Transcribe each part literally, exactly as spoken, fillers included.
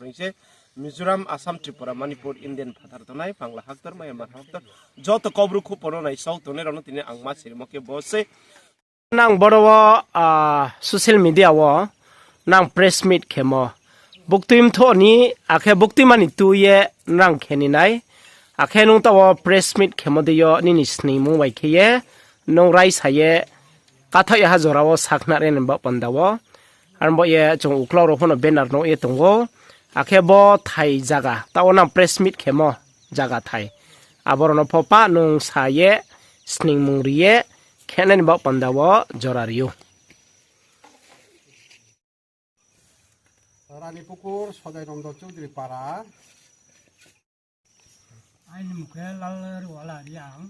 Hingse Mizoram, Assam, Tripura, Manipur, Indian phatar tongnai, Bangla haktor, Myanmar haktor, joto Kaubru khup pono nai sok tongnai rokno tini ang ma sirimo khe bo se. Nang boro o, ah, social media o nang press meet khemo. Buktui mtho ni akhe buktui mani tu ye nang kheni nai. Akhe nung ta o press meet khemo de yo nini sningmung bai khe ye nung rai sa ye kathok ya ha jora o sakna re nang ba panda o. Arbo ye chwng uklok rok phano banner no ye tongo. Akhe bo thai jaga ta o nang press meet khemo jaga thai. Aborokno pho pa nwng sa ye, sningmung ri ye, khenani bok panda o jora rio. Rani Pukur, Sodai Nando Chowdhury Para. Aini mukhe Lal Ruwala Riang,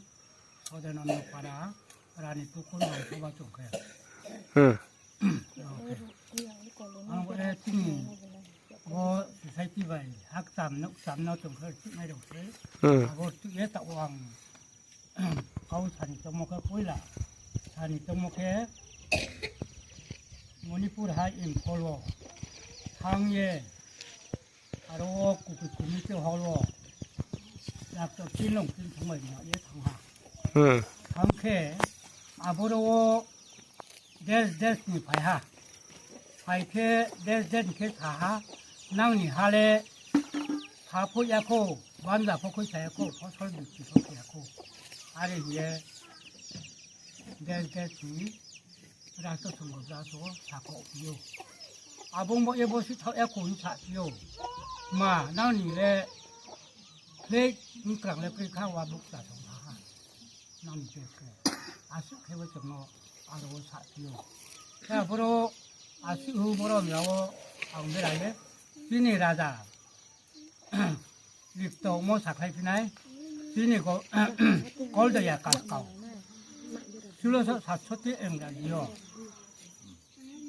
Sodai Nando Para, Rani Pukur, Nongkhoba Chowkhe. Hmm. Ang bo, eh, tini bo society bai hak cham nuk cham no tong khe thik nai rok se. Hmm. Abo thik ye ta wang kau sani tongmo khe puila sani tongmo khe Manipur hai Imphal o thang ye aro o kuku kumi te hol o doctor tin long tin thang bai ma ye thang ha. Hmm. Thang khe aboro o Des des ni phai ha. Phai khe des des ni khe sa ha. Nang ni ha le sa pho ya kho, banja pho khoi sa ya kho, phosol bikti pho sa ya kho. Are hiye des des ni rasta songgo jaso sa kho phi yo. Abong bo ebo si thao ya kho sa phi yo. Ma nang ni le khle nung krang le kri kha wa buk ta song ha. Nang je khe. Aswk khe bo chwngno aro o sa phio. Khe aphuru aswk hu borom yago ang beraye. Chini raja. Lipto mo sakhai phinai. Chini ko, kol da ya kas kau. Sulo so satso ti engra yo.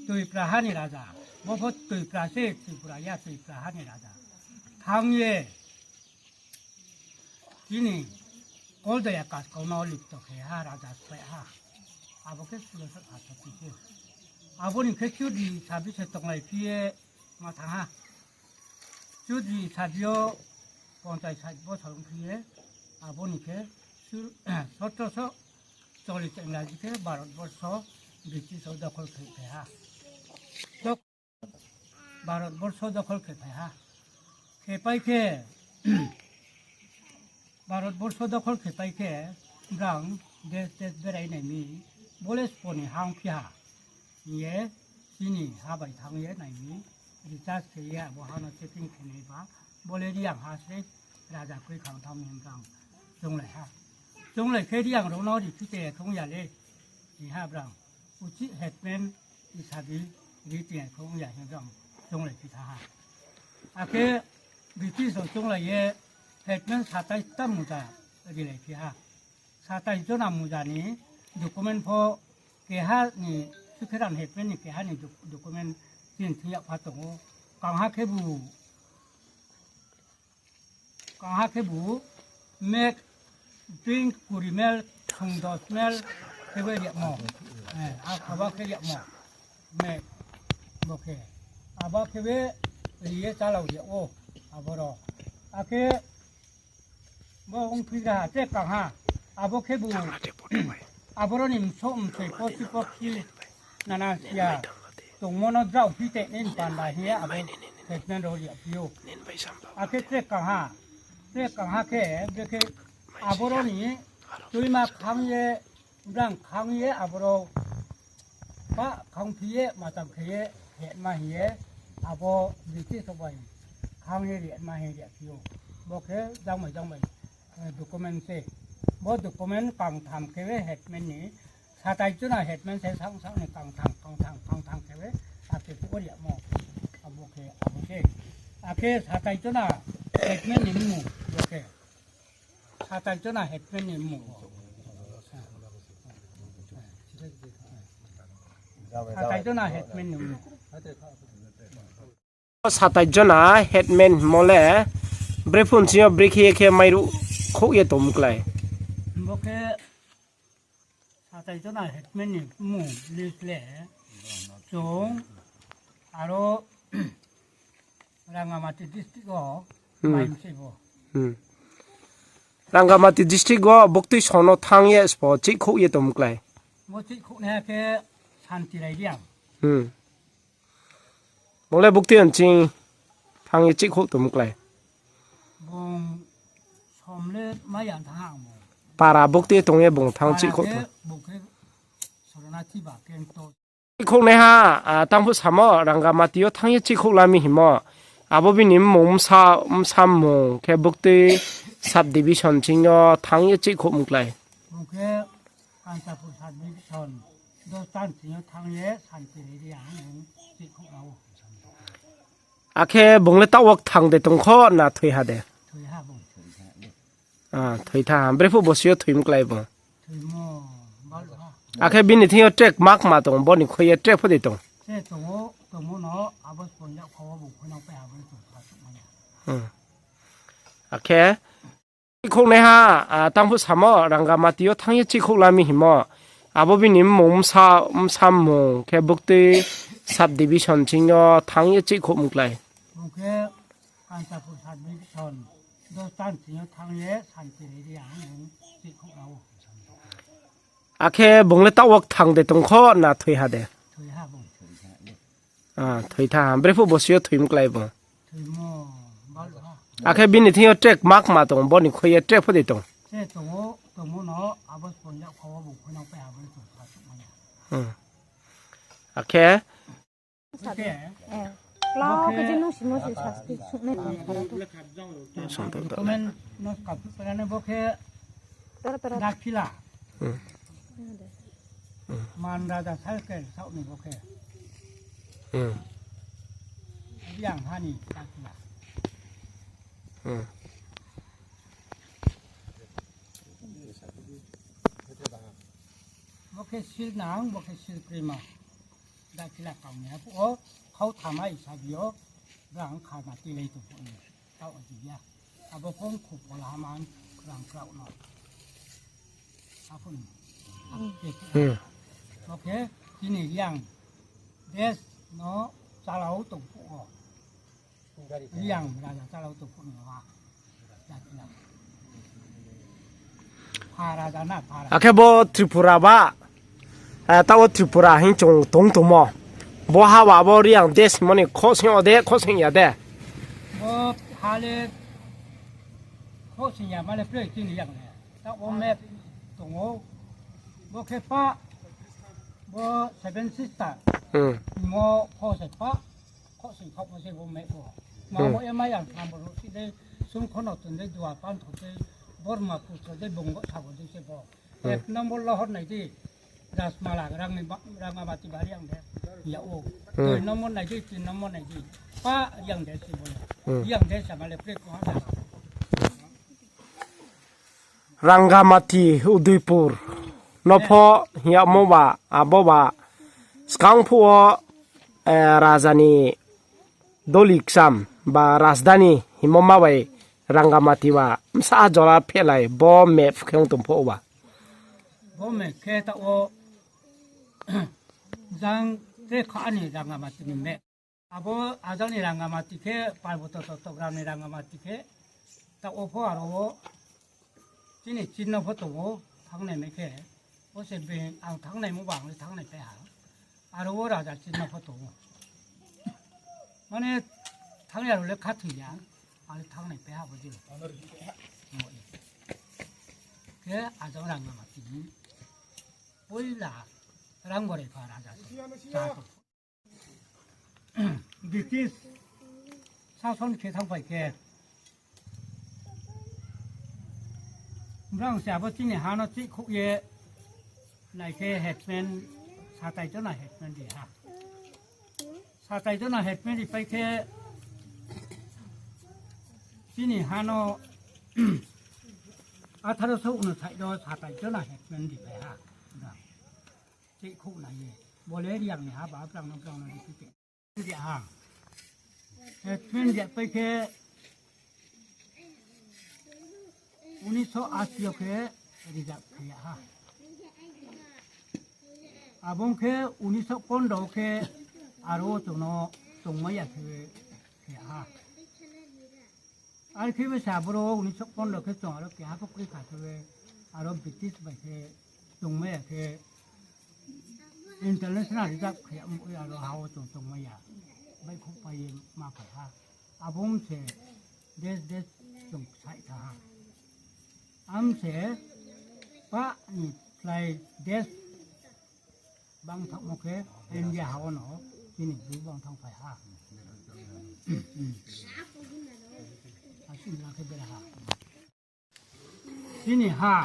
Tui prahani raja. Bo pho tui prase, tui praya, tui prahani raja. Thang ye. Chini kol da ya kas kau no lipto khe ha raja spai ha. Abo khe sulo sa kha sa phi khe. Aboni khe chudri sabi se tonglai phi ye ma thang ha. Chudri sabi o ponchai sait bosor wng phi ye. Aboni khe sur-, sotro so cholish Engraji khe Bharat borsho British o dokhol khe phe ha. Bharat borsho dokhol khe phai ha. Khe pai khe, Bharat borsho dokhol khe pai khe, brang des des berai nai mi, bole sponi ha wng phi ha. Hiye chini ha bai thang ye nai mi, recharge khe ye abo hano setting khe nai ba, bole Riang ha se raja kwi khang thang mi brang chonglai ha. Chonglai khe Riang rok no ri phi te thung ya le, ni ha brang. Uchi headman isabi ri tiya kho wngya hwnwi ang chonglai phi tha ha. Akhe British rok chonglai ye headman satais ta muja rilai phi ha. Satais jona muja ni document pho keha ni Sukhiram headman ni keha ni doc-, document chini thung yak pha tongo. Kang ha khe bu Kang ha khe bu mek drink kuri mel, thung dos mel khe bai riya mo. Eh, a khaba khe riya mo. Mek bo khe. Aba khe be riye chalao riya o aboro. Akhe bo wng phi ga ha te kang ha. Abo khe bu Aboroni mso msoi posi pokhi nana sia tongmono drao phi te nin panda hiya abo statement rw ya pio. Akhe tre kaha, tre kaha khe brekhe aboroni tuima khang ye, brang khang ye aboro pa khang phi ye, macham khe ye, he ma hiye abo British rok bai khang ye ri ma he ri pio. Bo khe jang bai jang bai eh, document se. Bo document kang tham khe be headman ni satai jona headman se sang sang ni kang thang, kang thang, kang thang khe be ake ko ri mo. Abo khe, abo khe. Ake satai jona headman ni mu, bo khe. Satai jona headman ni mu. Satai jona headman ni mu. Satai jona headman himo le bre phun sio bre khe khe mairu khok ye tom klai. Bo khe satai jona headman ni mung list le chwng aro Rangamati district o Hmm. Maimsebo. Hmm. Rangamati district o buktwi sono thang ye spo chik khuk ye tom klai. Mo chik khuk ne ke santi rai diam. Hmm. Bongle buktwi anching thang ye chik khuk tom klai. Bong somle mayan thang mo. Para buktwi tong ye bong thang chik khuk to. Bukhe sorona thiba kento. Chikhoknaiha, ah, tangphu samo, Rangamati o thangye chikhok lami himo. Abo bini mung msa, msa mung khe buktwi subdivision chingyo thangye chikhok muklai. Mung khe Kanchanpur subdivision, dos tan chingyo thangye santi riri ang mung chikhok lao. Akhe bungle tawok thang de tongkho na thwi ha de? Thwi ha bung. Ah, thwi tha, bre phu bosio thwi muklai bo. Thwimo, bal ha. Akhe bini thingyo trek mak ma tong, boni khoye trek phodi tong. Se tongo, tongo no, abo ponjak kho bo khona pe abo tong kha suk manya. Hmm. Akhe, chikhoknaiha, ah, tangphu samo, Rangamati o thangye chikhok lami himo. Abo bini mung msa, msa mung khe buktwi subdivision chingyo thangye chikhok muklai. Mung khe Kanchanpur subdivision, dos tan chingyo thangye santi riri ang chikhok lao. Akhe bungle tawok thang de tongkho na thwi ha de? Thwi ha bung. Ah, thwi tha, bre phu bosio thwi muklai bo. Thwimo, bal ha. Akhe bini thingyo trek mak ma tong, boni khoye trek phodi tong. Se tongo, tongo no, abo ponjak kho bo khona pe abo tong kha suk manya. Hmm. Akhe Sade. Eh. Lao ke jeno simo se sasti sukne. Comment no kaphu parane bo khe Tara tara. Dakila. Hmm. Man raja salke sauni bo khe. Hmm. Yang hani dakila. Hmm. Bo khe sil nang, bo khe sil krima. Dakila kauni hapu o khau thamai sabio rang kharna tilai tu puni. Tau aji ya. Abo kong khu pola man rang krau no. Apun. Hmm. Oke, kini yang des no chalau tu pu o. Yang raja chalau tu puni wa. Akhe bo Tripura ba, eh, tabo Tripura hin chung tong tongmo. Bo ha ba bo Riang desh mani khosing ode, khosing ya de. Bo hale khosing ya male play kini yang le. Ta o map tongo. Bo khe pa, bo seven sister. Hmm. Mo khosing pa. Khosing khok mo se bo me bo. Ma Hmm. Mo e ma yang tham bo si de sum khono tun de dua pan tho de bor ma ku tho de bong go tha bo de se bo. Hmm. Ek number lo hor nai de. Ras mala rang ni ba, rang ma ti bari yang de. Ya o. Hmm. Dui number nai de, tin number nai de. Pa yang de se bo. Hmm. Yang de sa ma le pre ko ha da. Rangamati Udaipur nopho hiyamo ba abo ba skang phuo, eh, rajani doli ksam ba rajdhani himo ma bai Rangamati ba msa jora phelai bo map khe wng tong pho ba. Bo map khe ta o jang te kha ani Rangamati ni map. Abo ajani Rangamati khe, Parboto Chottogram ni Rangamati khe, ta opho aro o chini chinno pho tongo, thangnai mai khe, o se be ang thangnai mo ba ang le thangnai pe ha, aro o raja chinno pho tongo. Mane thangnai aro le kha thwi ya, ang le thangnai pe ha bo je. Khe ajang Rangamati ni, poila Rangbore pha raja. British sason khe thang phai khe, brang se abo chini hano chih khuk ye nai khe headman satai jona headman ri ha. Satai jona headman ri pai khe chini hano atharo so uno sai do satai jona headman ri pai ha. Brang. Chih khuk nai ye. Bole Riang ni ha ba brang no brang no di kite. Di ha. Headman di pai khe unisho asi o khe reserve khe ha. Abong khe unisho pondro khe aro chono chongmaya khe, khe ha. Ar khe bwsa borok unisho pondro khe chwng aro keha khe kwrwi kha khe aro British bai khe chwng maya khe international reserve khe aro ha o chwng chwng maya bai khuk pai ma phai ha. Abo wng se des des chwng sai tha ha. Am se pa ni khlai des bang thangmo khe India ha o no chini bwrwi bang thang phai ha. Aswk na khe bera ha. Chini ha.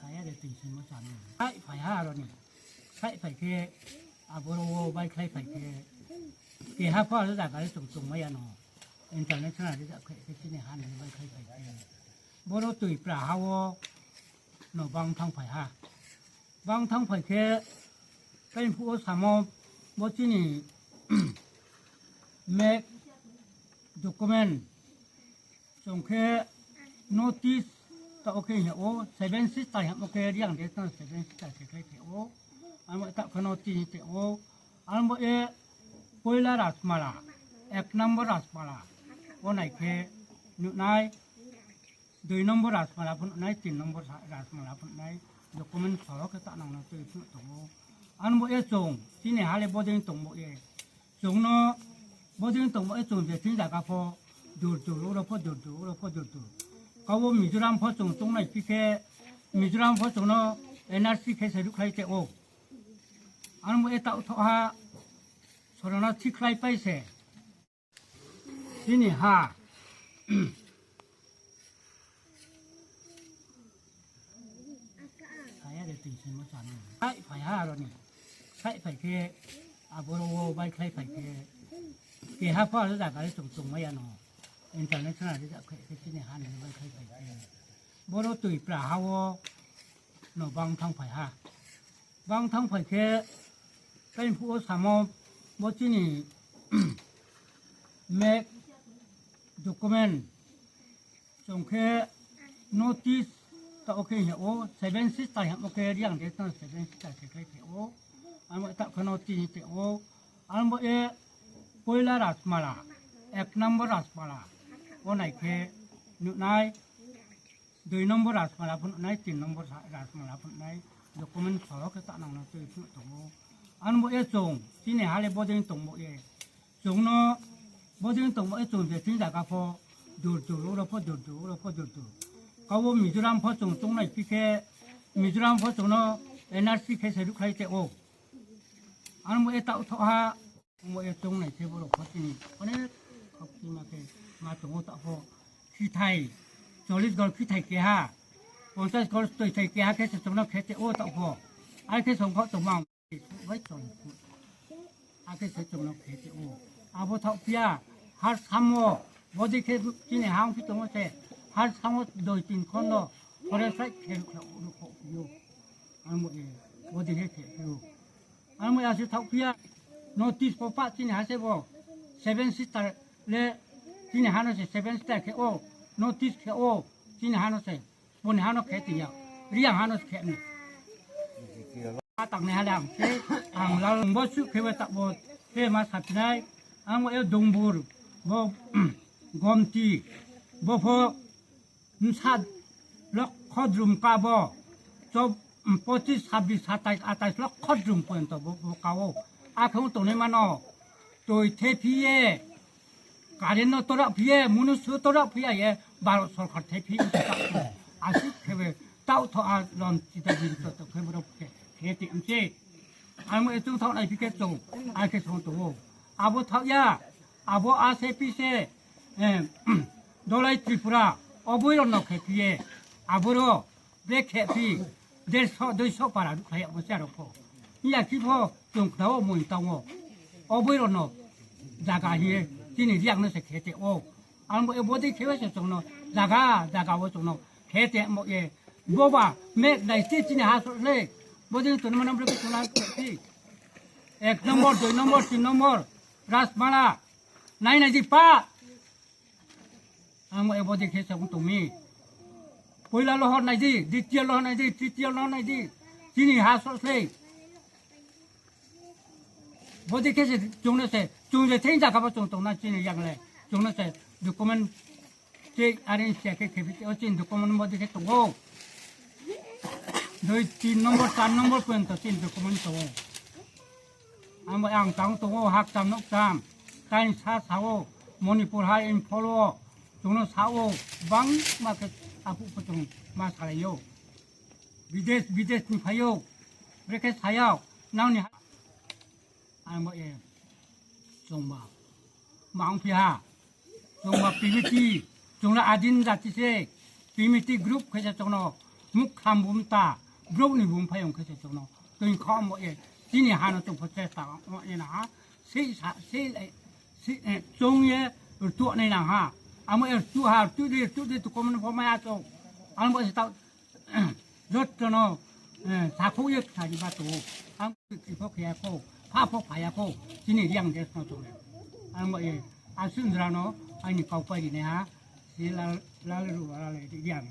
Saya de twi simo chami. Sai phai ha aro ni. Sai phai khe aboro o bai khlai phai khe. Keha pho aro jaga le chwng chwng maya no. International reserve khe chini ha ni bai khlai phai khe. Boro twi pra ha o no bang thang phai ha. Bang thang phai khe, kain phuo samo bo chini mek document chwng khe notice ta o khe he o seven sister he o khe riang de ta seven sister khe khlai khe o. Amo ta khe notice te o. Amo e poila Rajmala, ek number Rajmala. O nai khe nuknai. Dui number Rajmala phunuknai, tin number sa-, Rajmala phunuknai, document soro khe ta nangno twi phunuk tongo. Ano bo e chwng, chini hale boding tongbo e. Chwngno boding tongbo e chwng je thing jaga pho dur dur, oro pho dur dur, oro pho dur dur. Kabo Mizoram pho chwng chongnai pikhe, Mizoram pho chwngno N R C khe se rukhlai te o. Ano bo e ta utho ha, sorono thik khlai pai se. Chini ha. Saya de twi simo chami. Sai phai ha aro ni. Sai phai khe aboro o bai khlai phai khe. Keha pho aro jaga le chwng chwng maya no. International reserve khe chini ha ni bai khlai phai khe. Boro twi pra ha o no bang thang phai ha. Bang thang phai khe, kain phuo samo bo chini mek document chwng khe notice ta o khe he o seven sister he o khe riang de ta seven sister khe khlai khe o. Amo ta khe notice te o. Amo e poila Rajmala, ek number Rajmala. O nai khe nuknai. Dui number Rajmala phunuknai, tin number sa-, Rajmala phunuknai, document soro khe ta nangno twi phunuk tongo. Ano bo e chwng, chini hale boding tongbo e. Chwngno boding tongbo e chwng je thing jaga pho dur dur, oro pho dur dur, oro pho dur dur. Kabo Mizoram pho chwng chongnai pikhe, Mizoram pho chwngno N R C khe se rukhlai te o. Ano bo e ta utho ha. Omo e chongnai khe borok pho chini onek khok chima khe ma tongo ta pho khithai chollish gol khithai keha ponchas gol twi thai keha khe se chongno khe te o ta pho ai khe song kho tongma bai chong khe se chongno khe te o abo thok phiya har samo bodi khe chini hang phi tongo se har samo doi tin khon no pore sai khe rukha rukha yo. Ang bo e bodi khe khe yo. Ang bo asi thok phiya notice po pa chini hase bo seven sister le chini hano se seven sister khe o notice khe o chini hano se boni hano khe tiya riang hano se khe ni. Atak ne hale ang khe ang lal bo su khe bo tak bo khe ma sapinai ang bo e dongbur bo gomti bo pho Bwsa lokho drum kabo, chob-, pochis, sabis, satais, atais lokho drum poyonto bo, bo kao. Akhong tongnai mano, twi the phiye, current no torak phiye, munusyo torak phiya ye, Bharat sorkar the phiye, aswk khebe, tao tho a lon chita bin to, to khebe rok khe, khe ti mse. Ang mo etung thok nai phikhe chung, ai khe song tongo. Abo thok ya, abo a se pi se, eh, Dolai Tripura, oboi rok no khe phiye, aboro bre khe phi, derso, duiso para ruk khlai abo se arok pho. Iya khi pho, chung kdao mui tango. Oboi rok no jaga hiye, chini riak no se khe te o. Ang bo e bodi khewe se chongno jaga jaga o chongno khe te mo e boba mek dai se chini ha so le bodi to no manam le chongna ti ek number dui number tin number Rajmala nai nai di pa ang bo e bodi khe chong to mi poila lohor nai di ditiya lohor nai di tritiya lohor nai di chini ha so le Bodi khe se chwngno se, chwng je theng jakha bo chwng tongna chini yagle. Chwngno se document tei are se khe khe o chini document bodi khe tongo. Dui tin number, char number porjonto chini document tongo. Ang ang tang tongo, hak cham nok cham. Tain sa sao, Manipur hai Imphal o, chwngno sao, bangma khe apu kuchung ma salaio. Bidesh, bidesh ni phaio, brekhe sayao, nangni ha-, ang bo e, chwngma, ma wng phiha, chwngma P M T, chwngno adin jati se, P M T group khe se chwngno, muk kham bum ta, brok ni bum phai wng khe se chwngno, twi kham bo e, chini hano chwng pho chesta, mo e na ha, sei sa, sei, sei, e, chwng ye, rtu nai na ha, amo e rtu ha, rtu de, rtu de, tu komon pho maya chwng, ang bo se ta, Jotono, eh, sakhuk ye khani ba to. Ang kripo khaya ko, pha pho phaya ko, chini riang des no to. Ang ba ye, asun drano, ani kau pa ni ha, si la, la le ru la le riang.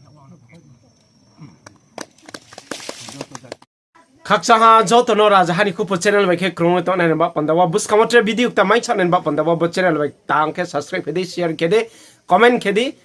Khaksa ha jotono Raja Hani Khupo channel bai khe krungwi tongnai ba panda wa buskamo tre video ta mai channel ba panda wa bo channel bai tang khe subscribe khe di, share khe di, comment khe di.